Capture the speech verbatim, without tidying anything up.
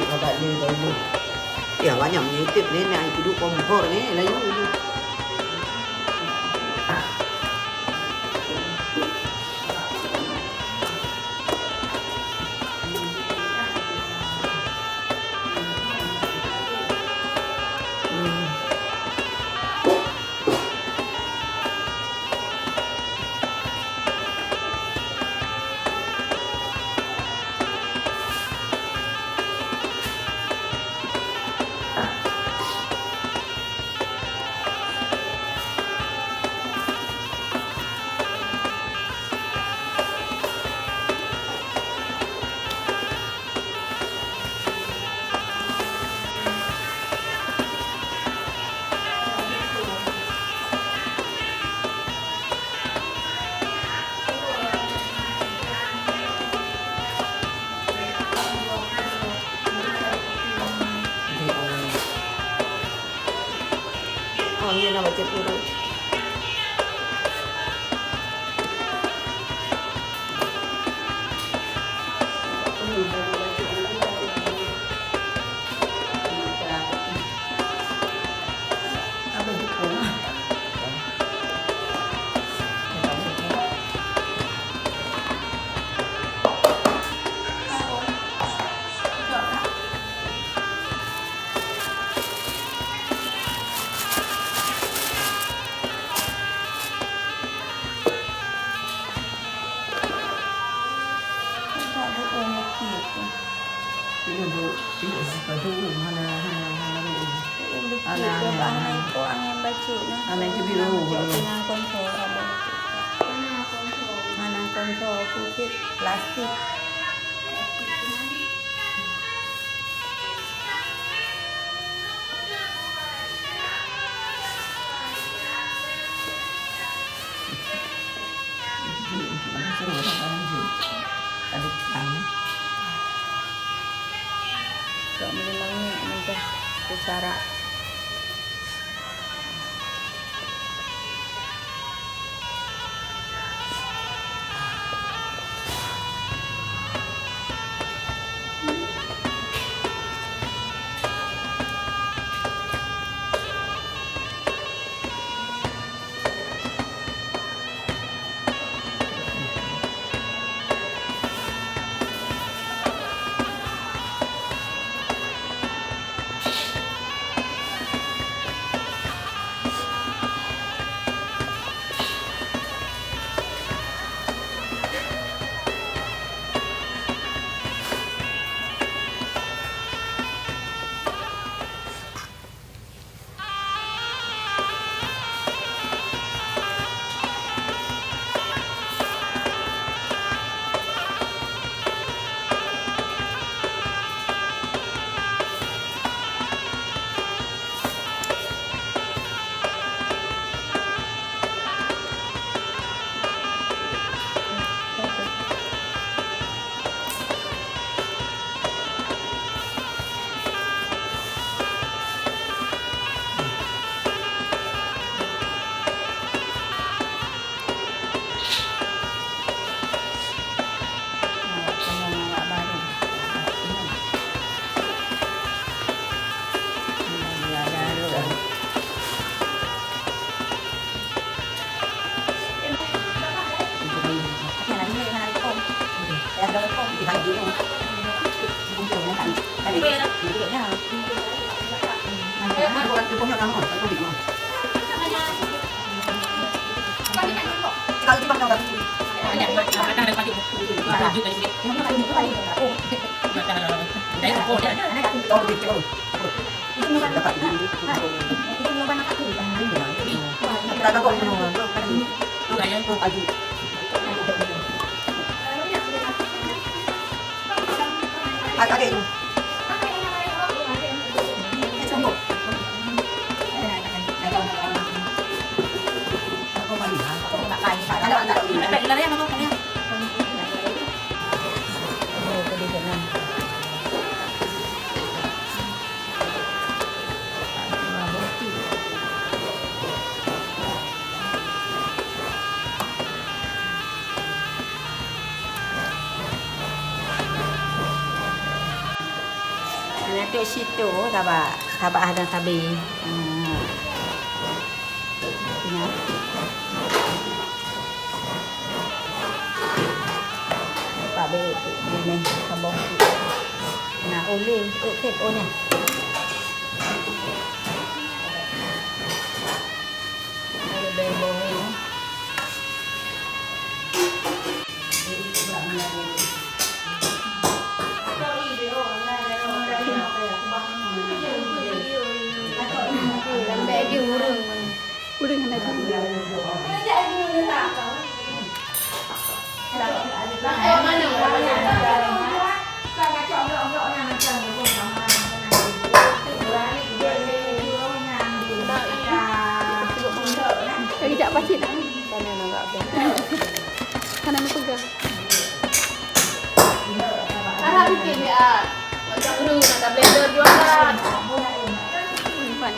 Agak le dahulu. Ya, banyak menyitip ni, nak kudu kompor ni, layu dulu. Oh, iya, nak baca dulu. Hana, hana, hana. Hana, hana, hana. Kok angin bacut nah. Hana, itu biru. Hana kontrol saboh. Hana kontrol. Hana kontrol, plastik. Untuk meunyoe mudah seucara. Untuk situ, tabak, tabak ada tabi. Hmm. Nya. Pak beri ini, sambung. Nah, uli, ukit, oh, nya. Lambek di ureueng. Ureueng hana jeuet. Lagi jak pacit ah. Sana na peugah. Arah bikin dia. Macam ru nak blender jualan. Bukan.